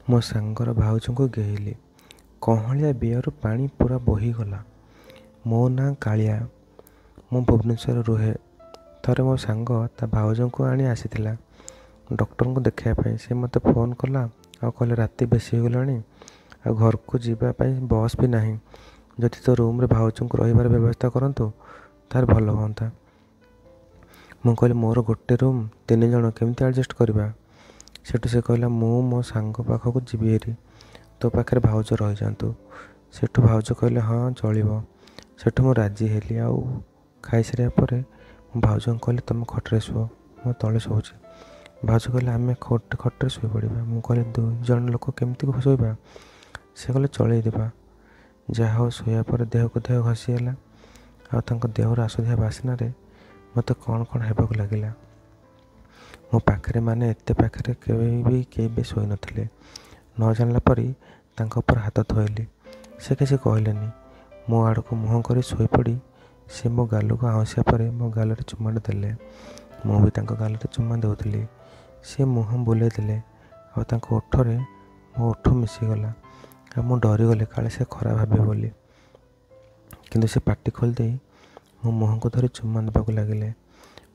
ମୋ ସାଙ୍ଗର ଭାଉଜଙ୍କୁ ଗେହିଲି। କହଁଳିଆ ବିଆରୁ ପାଣି ପୂରା ବୋହିଗଲା। ମୋ ନାଁ କାଳିଆ। ମୁଁ ଭୁବନେଶ୍ୱରରେ ରୁହେ। ଥରେ ମୋ ସାଙ୍ଗ ତା ଭାଉଜଙ୍କୁ ଆଣି ଆସିଥିଲା ଡକ୍ଟରଙ୍କୁ ଦେଖାଇବା ପାଇଁ। ସେ ମୋତେ ଫୋନ୍ କଲା ଆଉ କହିଲା ରାତି ବେଶୀ ହୋଇଗଲାଣି ଆଉ ଘରକୁ ଯିବା ପାଇଁ ବସ୍ ବି ନାହିଁ। ଯଦି ତୋ ରୁମ୍ରେ ଭାଉଜଙ୍କୁ ରହିବାର ବ୍ୟବସ୍ଥା କରନ୍ତୁ ତାହେଲେ ଭଲ ହୁଅନ୍ତା। ମୁଁ କହିଲି ମୋର ଗୋଟେ ରୁମ୍, 3 ଜଣ କେମିତି ଆଡ଼ଜଷ୍ଟ କରିବା? ସେଠୁ ସେ କହିଲା ମୁଁ ମୋ ସାଙ୍ଗ ପାଖକୁ ଯିବି ହେରି, ତୋ ପାଖରେ ଭାଉଜ ରହିଯାଆନ୍ତୁ। ସେଠୁ ଭାଉଜ କହିଲେ ହଁ ଚଳିବ। ସେଠୁ ମୁଁ ରାଜି ହେଲି ଆଉ ଖାଇସାରିବା ପରେ ମୁଁ ଭାଉଜଙ୍କୁ କହିଲି ତୁମେ ଖଟରେ ଶୁଅ, ମୁଁ ତଳେ ଶୋଉଛି। ଭାଉଜ କହିଲେ ଆମେ ଖଟରେ ଶୋଇପଡ଼ିବା। ମୁଁ କହିଲି 2 ଜଣ ଲୋକ କେମିତି ଶୋଇବା? ସେ କହିଲେ ଚଳେଇଦେବା। ଯାହା ହଉ ଶୋଇବା ପରେ ଦେହକୁ ଦେହ ଘଷି ହେଲା ଆଉ ତାଙ୍କ ଦେହରୁ ଆସୁଥିବା ବାସ୍ନାରେ ମୋତେ କ'ଣ କ'ଣ ହେବାକୁ ଲାଗିଲା। ମୋ ପାଖରେ ମାନେ ଏତେ ପାଖରେ କେବେ ବି କେହି ବି ଶୋଇନଥିଲେ। ନ ଜାଣିଲା ପରି ତାଙ୍କ ଉପରେ ହାତ ଥୋଇଲି। ସେ କିଛି କହିଲେନି। ମୋ ଆଡ଼କୁ ମୁହଁ କରି ଶୋଇପଡ଼ି ସେ ମୋ ଗାଲକୁ ଆଉଁସିବା ପରେ ମୋ ଗାଲରେ ଚୁମାଟେ ଦେଲେ। ମୁଁ ବି ତାଙ୍କ ଗାଲରେ ଚୁମା ଦେଉଥିଲି। ସେ ମୁହଁ ବୁଲେଇ ଦେଲେ ଆଉ ତାଙ୍କ ଓଠରେ ମୋ ଓଠ ମିଶିଗଲା। ଆଉ ମୁଁ ଡରିଗଲି କାଳେ ସେ ଖରାପ ଭାବିବେ ବୋଲି। କିନ୍ତୁ ସେ ପାଟି ଖୋଲିଦେଇ ମୋ ମୁହଁକୁ ଧରି ଚୁମା ଦେବାକୁ ଲାଗିଲେ।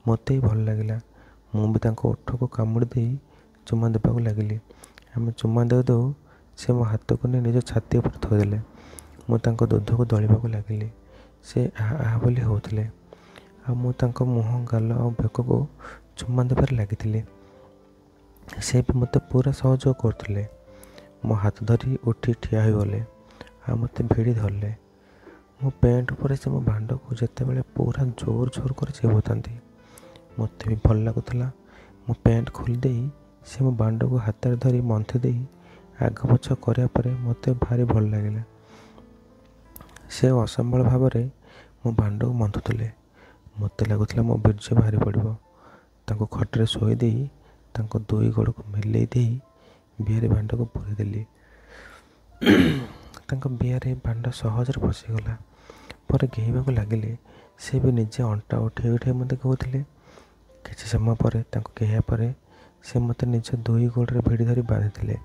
ମୋତେ ବି ଭଲ ଲାଗିଲା। ମୁଁ ବି ତାଙ୍କ ଓଠକୁ କାମୁଡ଼ି ଦେଇ ଚୁମା ଦେବାକୁ ଲାଗିଲି। ଆମେ ଚୁମା ଦେଉ ଦେଉ ସେ ମୋ ହାତକୁ ନେଇ ନିଜ ଛାତି ଉପରେ ଥୋଇଦେଲେ। ମୁଁ ତାଙ୍କ ଦୁଧକୁ ଦଳିବାକୁ ଲାଗିଲି। ସେ ଆହା ଆହା ବୋଲି ହେଉଥିଲେ ଆଉ ମୁଁ ତାଙ୍କ ମୁହଁ, ଗାଲ ଆଉ ବେକକୁ ଚୁମା ଦେବାରେ ଲାଗିଥିଲି। ସେ ବି ମୋତେ ପୁରା ସହଯୋଗ କରୁଥିଲେ। ମୋ ହାତ ଧରି ଉଠି ଠିଆ ହୋଇଗଲେ ଆଉ ମୋତେ ଭିଡ଼ି ଧରିଲେ। ମୋ ପ୍ୟାଣ୍ଟ ଉପରେ ସେ ମୋ ଭାଣ୍ଡକୁ ଯେତେବେଳେ ପୁରା ଜୋର ଜୋର କରି ଚିବୁଥାନ୍ତି, ମୋତେ ବି ଭଲ ଲାଗୁଥିଲା। ମୁଁ ପ୍ୟାଣ୍ଟ ଖୋଲିଦେଇ ସେ ମୋ ବାଣ୍ଡକୁ ହାତରେ ଧରି ମନ୍ଥି ଦେଇ ଆଗ ପଛ କରିବା ପରେ ମୋତେ ଭାରି ଭଲ ଲାଗିଲା। ସେ ଅସମ୍ଭାଳ ଭାବରେ ମୋ ବାଣ୍ଡକୁ ମନ୍ଥୁଥିଲେ। ମୋତେ ଲାଗୁଥିଲା ମୋ ବୀର୍ଯ୍ୟ ବାହାରି ପଡ଼ିବ। ତାଙ୍କୁ ଖଟରେ ଶୋଇ ଦେଇ ତାଙ୍କ 2 ଗୋଡ଼କୁ ମେଲେଇ ଦେଇ ବିଆରେ ବାଣ୍ଡକୁ ପୂରେଇ ଦେଲି। ତାଙ୍କ ବିଆରେ ବାଣ୍ଡ ସହଜରେ ପଶିଗଲା। ପରେ ଗେହିବାକୁ ଲାଗିଲେ। ସେ ବି ନିଜେ ଅଣ୍ଟା ଉଠେଇ ଉଠେଇ ମୋତେ କହୁଥିଲେ। କିଛି ସମୟ ପରେ ତାଙ୍କୁ ଗେହିବା ପରେ ସେ ମୋତେ ନିଜ 2 ଗୋଡ଼ରେ ଭିଡ଼ି ଧରି ବାନ୍ଧିଥିଲେ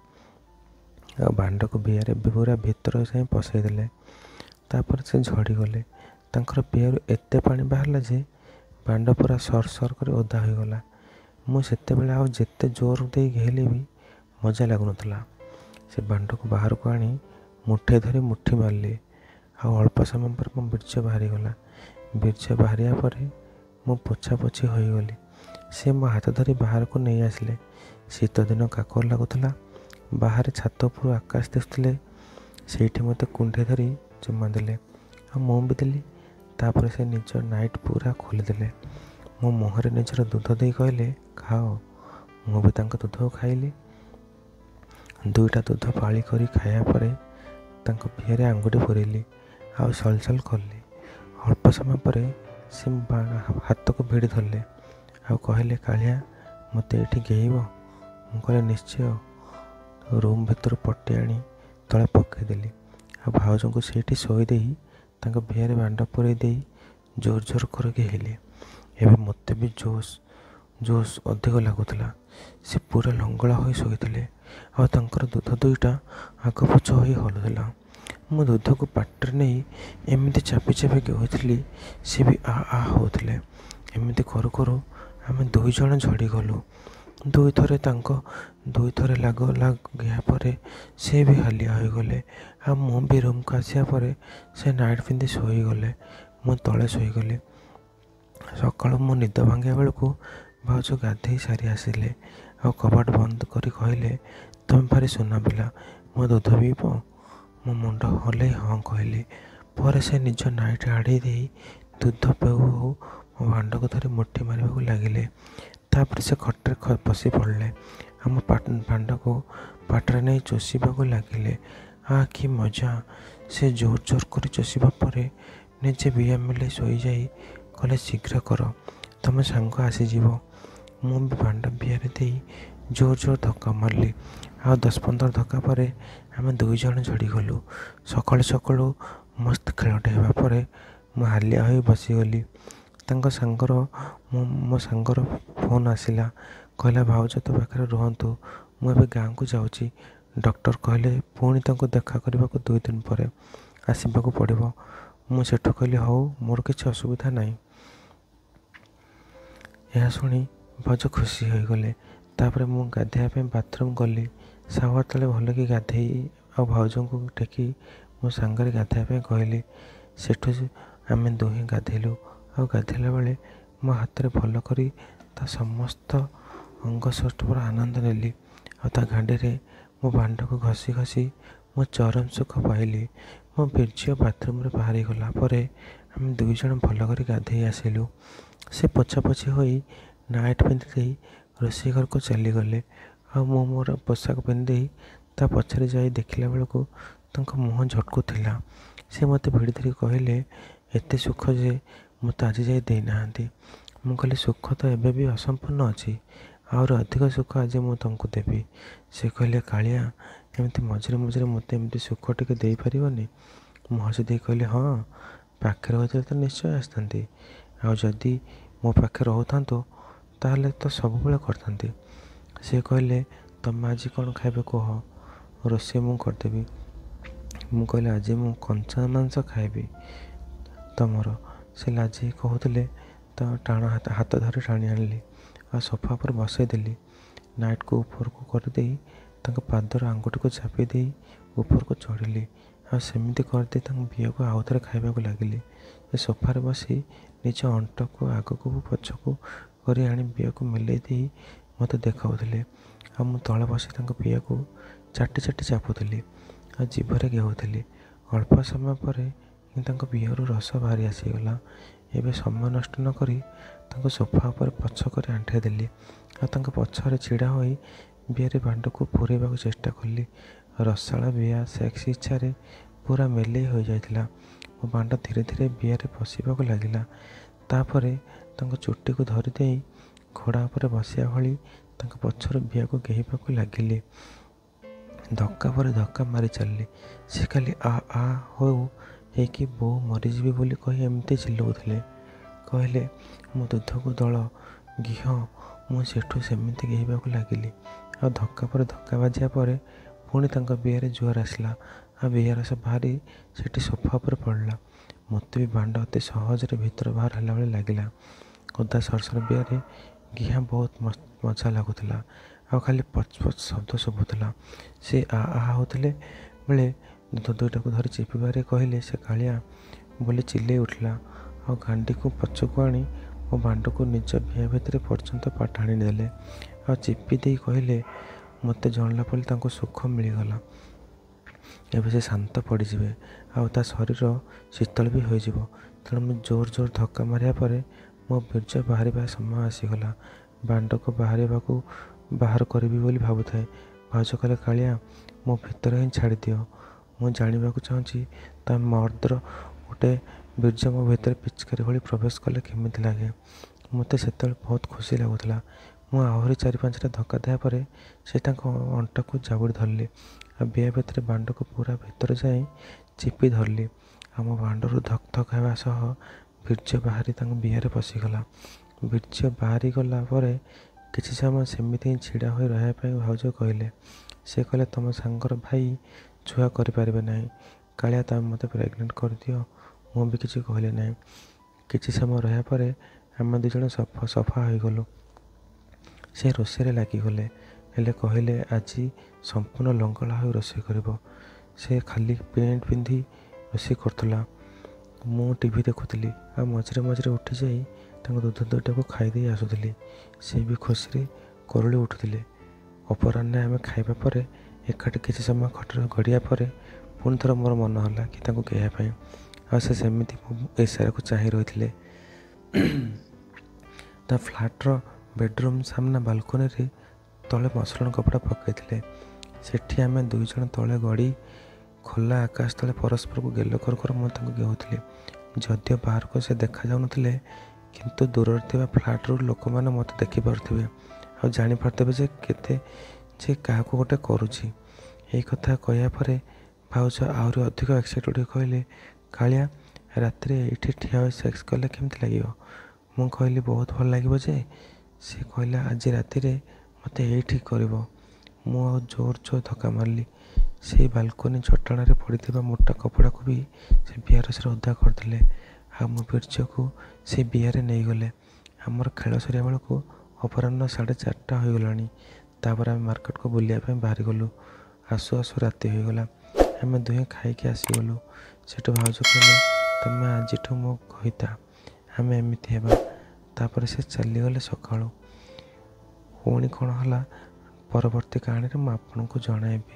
ଆଉ ବାଣ୍ଡକୁ ବିଆରେ ପୁରା ଭିତର ଯାଏଁ ପଶାଇ ଦେଲେ। ତାପରେ ସେ ଝଡ଼ିଗଲେ। ତାଙ୍କର ବିଆରୁ ଏତେ ପାଣି ବାହାରିଲା ଯେ ବାଣ୍ଡ ପୁରା ସର ସର କରି ଓଦା ହୋଇଗଲା। ମୁଁ ସେତେବେଳେ ଆଉ ଯେତେ ଜୋର ଦେଇ ଗେହିଲେ ବି ମଜା ଲାଗୁନଥିଲା। ସେ ବାଣ୍ଡକୁ ବାହାରକୁ ଆଣି ମୁଠେ ଧରି ମୁଠି ମାରିଲି। ଆଉ ଅଳ୍ପ ସମୟ ପରେ ମୋ ବୀର୍ଯ୍ୟ ବାହାରିଗଲା। ବୀର୍ଯ୍ୟ ବାହାରିବା ପରେ ମୁଁ ପୋଛାପୋଛି ହୋଇଗଲି। ସେ ମୋ ହାତ ଧରି ବାହାରକୁ ନେଇ ଆସିଲେ। ଶୀତଦିନ କାକର ଲାଗୁଥିଲା। ବାହାରେ ଛାତ ଉପରୁ ଆକାଶ ଦିଶୁଥିଲେ। ସେଇଠି ମୋତେ କୁଣ୍ଢେଇ ଧରି ଚୁମା ଦେଲେ ଆଉ ମୁଁ ବି ଦେଲି। ତାପରେ ସେ ନିଜ ନାଇଟ୍ ପୁରା ଖୋଲିଦେଲେ। ମୋ ମୁହଁରେ ନିଜର ଦୁଧ ଦେଇ କହିଲେ ଖାଅ। ମୁଁ ବି ତାଙ୍କ ଦୁଧ ଖାଇଲି। 2ଟା ଦୁଧ ପାଳି କରି ଖାଇବା ପରେ ତାଙ୍କ ବିଆରେ ଆଙ୍ଗୁଠି ପୂରେଇଲି ଆଉ ସଲସଲ କଲି। ଅଳ୍ପ ସମୟ ପରେ ସେ ହାତକୁ ଭିଡ଼ି ଧରିଲେ ଆଉ କହିଲେ କାଳିଆ ମୋତେ ଏଇଠି ଗେହିବ? ମୁଁ କହିଲି ନିଶ୍ଚୟ। ରୁମ୍ ଭିତରୁ ପଟି ଆଣି ତଳେ ପକାଇଦେଲି ଆଉ ଭାଉଜଙ୍କୁ ସେଇଠି ଶୋଇ ଦେଇ ତାଙ୍କ ବିଆରେ ବାଣ୍ଡ ପୂରେଇ ଦେଇ ଜୋର ଜୋର କରି ଗେହିଲି। ଏବେ ମୋତେ ବି ଜୋସ୍ ଅଧିକ ଲାଗୁଥିଲା। ସେ ପୁରା ଲଙ୍ଗଳା ହୋଇ ଶୋଇଥିଲେ ଆଉ ତାଙ୍କର ଦୁଧ 2ଟା ଆଗ ପଛ ହୋଇ ହଲୁଥିଲା। ମୁଁ ଦୁଧକୁ ପାଟିରେ ନେଇ ଏମିତି ଚାପି ଚାପି ଗେହୁଥିଲି, ସେ ବି ଆ ଆ ହେଉଥିଲେ। ଏମିତି କରୁ କରୁ ଆମେ 2 ଜଣ ଝଡ଼ିଗଲୁ। 2ଥରେ ତାଙ୍କ 2ଥରେ ଲାଗ ଗେହା ପରେ ସେ ବି ହାଲିଆ ହୋଇଗଲେ ଆଉ ମୁଁ ବି ରୁମ୍କୁ ଆସିବା ପରେ ସେ ନାଇଟ୍ ପିନ୍ଧି ଶୋଇଗଲେ। ମୁଁ ତଳେ ଶୋଇଗଲି। ସକାଳୁ ମୋ ନିଦ ଭାଙ୍ଗିବା ବେଳକୁ ଭାଉଜ ଗାଧେଇ ସାରି ଆସିଲେ ଆଉ କବାଟ ବନ୍ଦ କରି କହିଲେ ତୁମେ ଭାରି ସୁନା ପିଲା, ମୋ ଦୁଧ ପିଇବ? ମୋ ମୁଣ୍ଡ ହଲେଇ ହଁ କହିଲି। ପରେ ସେ ନିଜ ନାଇଟ୍ ଆଡ଼େଇ ଦେଇ ଦୁଧ ପିଉ ହେଉ ମୋ ଭାଣ୍ଡକୁ ଧରି ମୁଠି ମାରିବାକୁ ଲାଗିଲେ। ତାପରେ ସେ ଖଟରେ ବସି ପଡ଼ିଲେ ଆଉ ମୋ ଭାଣ୍ଡକୁ ପାଟିରେ ନେଇ ଚୋଷିବାକୁ ଲାଗିଲେ। ଆଃ କି ମଜା! ସେ ଜୋର ଜୋର କରି ଚୋଷିବା ପରେ ନିଜେ ବିଆ ମେଲେଇ ଶୋଇଯାଇ କହିଲେ ଶୀଘ୍ର କର, ତମ ସାଙ୍ଗ ଆସିଯିବ। ମୁଁ ବି ଭାଣ୍ଡ ବିଆରେ ଦେଇ ଜୋର ଜୋର ଧକ୍କା ମାରିଲି। ଆଉ 10-15 ଧକ୍କା ପରେ ଆମେ 2 ଜଣ ଝଡ଼ିଗଲୁ। ସକାଳୁ ସକାଳୁ ମସ୍ତ ଖେଳଟେ ହେବା ପରେ ମୁଁ ହାଲିଆ ହୋଇ ବସିଗଲି। ତାଙ୍କ ସାଙ୍ଗର ମୋ ସାଙ୍ଗର ଫୋନ୍ ଆସିଲା। କହିଲା ଭାଉଜ ତୋ ପାଖରେ ରୁହନ୍ତୁ, ମୁଁ ଏବେ ଗାଁକୁ ଯାଉଛି, ଡକ୍ଟର କହିଲେ ପୁଣି ତାଙ୍କୁ ଦେଖା କରିବାକୁ 2 ଦିନ ପରେ ଆସିବାକୁ ପଡ଼ିବ। ମୁଁ ସେଠୁ କହିଲି ହଉ, ମୋର କିଛି ଅସୁବିଧା ନାହିଁ। ଏହା ଶୁଣି ଭାଉଜ ଖୁସି ହୋଇଗଲେ। ତାପରେ ମୁଁ ଗାଧୋଇବା ପାଇଁ ବାଥରୁମ୍ ଗଲି। ସାୱାର ତଳେ ଭଲକି ଗାଧେଇ ଆଉ ଭାଉଜଙ୍କୁ ଟେକି ମୋ ସାଙ୍ଗରେ ଗାଧୋଇବା ପାଇଁ କହିଲି। ସେଠୁ ଆମେ ଦୁହେଁ ଗାଧେଇଲୁ। ଆଉ ଗାଧୋଇଲା ବେଳେ ମୋ ହାତରେ ଭଲ କରି ତା ସମସ୍ତ ଅଙ୍ଗ ସୌଷ୍ଠବର ଆନନ୍ଦ ନେଲି। ଆଉ ତା ଗାଣ୍ଡିରେ ମୋ ବାଣ୍ଡକୁ ଘଷି ଘଷି ମୁଁ ଚରମ ସୁଖ ପାଇଲି। ମୋ ବୀର୍ଯ୍ୟ ବାଥରୁମ୍ରେ ବାହାରିଗଲା ପରେ ଆମେ 2 ଜଣ ଭଲ କରି ଗାଧେଇ ଆସିଲୁ। ସେ ପୋଛାପୋଛି ହୋଇ ନାଇଟ୍ ପିନ୍ଧି ଦେଇ ରୋଷେଇ ଘରକୁ ଚାଲିଗଲେ। ଆଉ ମୁଁ ମୋର ପୋଷାକ ପିନ୍ଧି ତା ପଛରେ ଯାଇ ଦେଖିଲା ବେଳକୁ ତାଙ୍କ ମୁହଁ ଝଟକୁଥିଲା। ସେ ମୋତେ ଭିଡ଼ି ଧରି କହିଲେ, ଏତେ ସୁଖ ଯେ ମୋତେ ଆଜି ଯାଇ ଦେଇନାହାନ୍ତି। ମୁଁ କହିଲି, ସୁଖ ତ ଏବେ ବି ଅସମ୍ପୂର୍ଣ୍ଣ ଅଛି, ଆହୁରି ଅଧିକ ସୁଖ ଆଜି ମୁଁ ତମକୁ ଦେବି। ସେ କହିଲେ, କାଳିଆ, ଏମିତି ମଝିରେ ମଝିରେ ମୋତେ ଏମିତି ସୁଖ ଟିକେ ଦେଇପାରିବନି? ମୁଁ ହସି ଦେଇ କହିଲି, ହଁ, ପାଖରେ ହୋଇଥିଲେ ତ ନିଶ୍ଚୟ ଆସିଥାନ୍ତି। ଆଉ ଯଦି ମୋ ପାଖରେ ରହୁଥାନ୍ତୁ ତାହେଲେ ତ ସବୁବେଳେ କରିଥାନ୍ତି। ସେ କହିଲେ, ତମେ ଆଜି କ'ଣ ଖାଇବେ କୁହ, ରୋଷେଇ ମୁଁ କରିଦେବି। ମୁଁ କହିଲି, ଆଜି ମୁଁ କଞ୍ଚା ମାଂସ ଖାଇବି ତମର। ସେ ଲାଜେଇ କହୁଥିଲେ ତ ଟାଣ ହାତ ଧରି ଟାଣି ଆଣିଲି ଆଉ ସୋଫା ଉପରେ ବସେଇଦେଲି। ନାଇଟ୍କୁ ଉପରକୁ କରିଦେଇ ତାଙ୍କ ପାଦର ଆଙ୍ଗୁଠିକୁ ଚାପି ଦେଇ ଉପରକୁ ଚଢ଼ିଲି। ଆଉ ସେମିତି କରିଦେଇ ତାଙ୍କ ବିଅକୁ ଆଉ ଥରେ ଖାଇବାକୁ ଲାଗିଲି। ସେ ସୋଫାରେ ବସି ନିଜ ଅଣ୍ଟାକୁ ଆଗକୁ ପଛକୁ କରି ଆଣି ବିଅକୁ ମେଲେଇ ଦେଇ ମୋତେ ଦେଖାଉଥିଲେ। ଆଉ ମୁଁ ତଳେ ବସି ତାଙ୍କ ବିଅକୁ ଚାଟି ଚାଟି ଚାପୁଥିଲି ଆଉ ଜିଭରେ ଗେହୁଥିଲି। ଅଳ୍ପ ସମୟ ପରେ ତାଙ୍କ ବିଅରୁ ରସ ବାହାରି ଆସିଗଲା। ଏବେ ସମୟ ନଷ୍ଟ ନ କରି ତାଙ୍କୁ ସୋଫା ଉପରେ ପଛ କରି ଆଣ୍ଠେଇ ଦେଲି। ଆଉ ତାଙ୍କ ପଛରେ ଛିଡ଼ା ହୋଇ ବିଅରେ ବାଣ୍ଡକୁ ପୂରେଇବାକୁ ଚେଷ୍ଟା କଲି। ରସାଳ ବିଆ ସେକ୍ସ ଇଚ୍ଛାରେ ପୁରା ମେଲେଇ ହୋଇଯାଇଥିଲା। ମୋ ବାଣ୍ଡ ଧୀରେ ଧୀରେ ବିଆରେ ପଶିବାକୁ ଲାଗିଲା। ତାପରେ ତାଙ୍କ ଚୁଟିକୁ ଧରିଦେଇ ଘୋଡ଼ା ଉପରେ ବସିବା ଭଳି ତାଙ୍କ ପଛରୁ ବିଆକୁ ଗେହିବାକୁ ଲାଗିଲି। ଧକ୍କା ପରେ ଧକ୍କା ମାରି ଚାଲିଲି। ସେ ଖାଲି ଆ ଆ ହଉ ହେଇକି ବୋଉ ମରିଯିବି ବୋଲି କହି ଏମିତି ଚିଲଉଥିଲେ। କହିଲେ, ମୋ ଦୁଧକୁ ଦଳ ଘିଅ। ମୁଁ ସେଠୁ ସେମିତି ଗେହିବାକୁ ଲାଗିଲି। ଆଉ ଧକ୍କା ପରେ ଧକ୍କା ବାଜିବା ପରେ ପୁଣି ତାଙ୍କ ବିଆରେ ଜୁଆର ଆସିଲା। ଆଉ ବିଆ ରସ ବାହାରି ସେଠି ସୋଫା ଉପରେ ପଡ଼ିଲା। ମୋତେ ବି ବାଣ୍ଡ ଅତି ସହଜରେ ଭିତର ବାହାର ହେଲା ଭଳି ଲାଗିଲା। ଓଦା ସରସର ବିଆରେ ଘିଆ ବହୁତ ମଜା ଲାଗୁଥିଲା। ଆଉ ଖାଲି ପଚ୍ ପଚ୍ ଶବ୍ଦ ଶୁଭୁଥିଲା। ସେ ଆ ଆ ହେଉଥିଲେ ବେଳେ ଦୁଧ ଦୁଇଟାକୁ ଧରି ଚିପିବାରେ କହିଲେ, ସେ କାଳିଆ ବୋଲି ଚିଲେଇ ଉଠିଲା। ଆଉ ଗାଣ୍ଡିକୁ ପଛକୁ ଆଣି ମୋ ବାଣ୍ଡକୁ ନିଜ ବିଆ ଭିତରେ ପର୍ଯ୍ୟନ୍ତ ଟାଣି ଦେଲେ। ଆଉ ଚିପି ଦେଇ କହିଲେ, ମୋତେ ଜଣିଲା ପରେ ତାଙ୍କୁ ସୁଖ ମିଳିଗଲା। ଏବେ ସେ ଶାନ୍ତ ପଡ଼ିଯିବେ ଆଉ ତା ଶରୀର ଶୀତଳ ବି ହୋଇଯିବ। ତେଣୁ ମୁଁ ଜୋର ଜୋର ଧକ୍କା ମାରିବା ପରେ ମୋ ବୀର୍ଯ୍ୟ ବାହାରିବା ସମୟ ଆସିଗଲା। ବାଣ୍ଡକୁ ବାହାରିବାକୁ ବାହାର କରିବି ବୋଲି ଭାବୁଥାଏ। ଭାଉଜ କହିଲେ, କାଳିଆ, ମୋ ଭିତରେ ହିଁ ଛାଡ଼ିଦିଅ। ମୁଁ ଜାଣିବାକୁ ଚାହୁଁଛି ତା ମର୍ଦ୍ଦର ଗୋଟେ ବୀର୍ଯ୍ୟ ମୋ ଭିତରେ ପିଚକାରୀ ଭଳି ପ୍ରବେଶ କଲେ କେମିତି ଲାଗେ। ମୋତେ ସେତେବେଳେ ବହୁତ ଖୁସି ଲାଗୁଥିଲା। ମୁଁ ଆହୁରି 4-5ଟା ଧକ୍କା ଦେବା ପରେ ସେ ତାଙ୍କ ଅଣ୍ଟାକୁ ଜାବୁଡ଼ି ଧରିଲି। ଆଉ ବିଆ ଭିତରେ ବାଣ୍ଡକୁ ପୁରା ଭିତରେ ଯାଇ ଚିପି ଧରିଲି। ଆଉ ମୋ ବାଣ୍ଡରୁ ଧକ୍ ଧକ୍ ହେବା ସହ ବୀର୍ଯ୍ୟ ବାହାରି ତାଙ୍କ ବିଆରେ ପଶିଗଲା। ବୀର୍ଯ୍ୟ ବାହାରିଗଲା ପରେ କିଛି ସମୟ ସେମିତି ହିଁ ଛିଡ଼ା ହୋଇ ରହିବା ପାଇଁ ଭାଉଜ କହିଲେ। ସେ କହିଲେ, ତମ ସାଙ୍ଗର ଭାଇ ଛୁଆ କରିପାରିବେ ନାହିଁ। କାଳିଆ, ତମେ ମୋତେ ପ୍ରେଗନେଣ୍ଟ କରିଦିଅ। ମୁଁ ବି କିଛି କହିଲି ନାହିଁ। କିଛି ସମୟ ରହିବା ପରେ ଆମେ 2 ଜଣ ସଫା ହୋଇଗଲୁ। ସେ ରୋଷେଇରେ ଲାଗିଗଲେ। ହେଲେ କହିଲେ, ଆଜି ସମ୍ପୂର୍ଣ୍ଣ ଲଙ୍ଗଳା ହୋଇ ରୋଷେଇ କରିବ। ସେ ଖାଲି ପ୍ୟାଣ୍ଟ ପିନ୍ଧି ରୋଷେଇ କରୁଥିଲା। ମୁଁ ଟିଭି ଦେଖୁଥିଲି ଆଉ ମଝିରେ ମଝିରେ ଉଠିଯାଇ ତାଙ୍କ ଦୁଧ ଦୁଇଟାକୁ ଖାଇଦେଇ ଆସୁଥିଲି। ସେ ବି ଖୁସିରେ କୁରୁଳି ଉଠୁଥିଲେ। ଅପରାହ୍ନରେ ଆମେ ଖାଇବା ପରେ ଏକାଠି କିଛି ସମୟ ଖଟରେ ଗଡ଼ିବା ପରେ ପୁଣି ଥରେ ମୋର ମନ ହେଲା କି ତାଙ୍କୁ ଗେହିବା ପାଇଁ। ଆଉ ସେ ସେମିତି ମୋ ଇସାରାକୁ ଚାହିଁ ରହିଥିଲେ। ତା ଫ୍ଲାଟ୍ର ବେଡ଼ରୁମ୍ ସାମ୍ନା ବାଲକୋନିରେ ତଳେ ମସୃଣ କପଡ଼ା ପକାଇଥିଲେ। ସେଠି ଆମେ 2 ଜଣ ତଳେ ଗଡ଼ି ଖୋଲା ଆକାଶ ତଳେ ପରସ୍ପରକୁ ଗେଲ କରୁ କରୁ ମୁଁ ତାଙ୍କୁ ଗେହୁଥିଲି। ଯଦିଓ ବାହାରକୁ ସେ ଦେଖାଯାଉନଥିଲେ, କିନ୍ତୁ ଦୂରରେ ଥିବା ଫ୍ଲାଟ୍ରୁ ଲୋକମାନେ ମୋତେ ଦେଖିପାରୁଥିବେ ଆଉ ଜାଣିପାରୁଥିବେ ଯେ କେତେ ଯେ କାହାକୁ ଗୋଟେ କରୁଛି। ଏଇ କଥା କହିବା ପରେ ଭାଉଜ ଆହୁରି ଅଧିକ ଏକ୍ସାଇଟେଡ଼ ହୋଇ କହିଲେ, କାଳିଆ, ରାତିରେ ଏଇଠି ଠିଆ ହୋଇ ସେକ୍ସ କଲେ କେମିତି ଲାଗିବ? ମୁଁ କହିଲି, ବହୁତ ଭଲ ଲାଗିବ ଯେ। ସେ କହିଲା, ଆଜି ରାତିରେ ମୋତେ ଏଇଠି କରିବ। ମୁଁ ଆଉ ଜୋର ଜୋର ଧକ୍କା ମାରିଲି। ସେଇ ବାଲକୋନି ଚଟାଣରେ ପଡ଼ିଥିବା ମୋଟା କପଡ଼ାକୁ ବି ସେ ବିଆରସରେ ଓଦା କରିଦେଲେ ଆଉ ମୋ ବୀର୍ଯ୍ୟକୁ ସେ ବିଆରେ ନେଇଗଲେ। ଆମର ଖେଳ ସରିବା ବେଳକୁ ଅପରାହ୍ନ 4:30 ହୋଇଗଲାଣି। ତାପରେ ଆମେ ମାର୍କେଟକୁ ବୁଲିବା ପାଇଁ ବାହାରିଗଲୁ। ଆସୁ ଆସୁ ରାତି ହୋଇଗଲା। ଆମେ ଦୁହେଁ ଖାଇକି ଆସିଗଲୁ। ସେଠୁ ଭାଉଜ କହିଲେ, ତମେ ଆଜିଠୁ ମୋ ଘଇତା, ଆମେ ଏମିତି ହେବା। ତାପରେ ସେ ଚାଲିଗଲେ ସକାଳୁ। ପୁଣି କ'ଣ ହେଲା ପରବର୍ତ୍ତୀ କାହାଣୀରେ ମୁଁ ଆପଣଙ୍କୁ ଜଣାଇବି।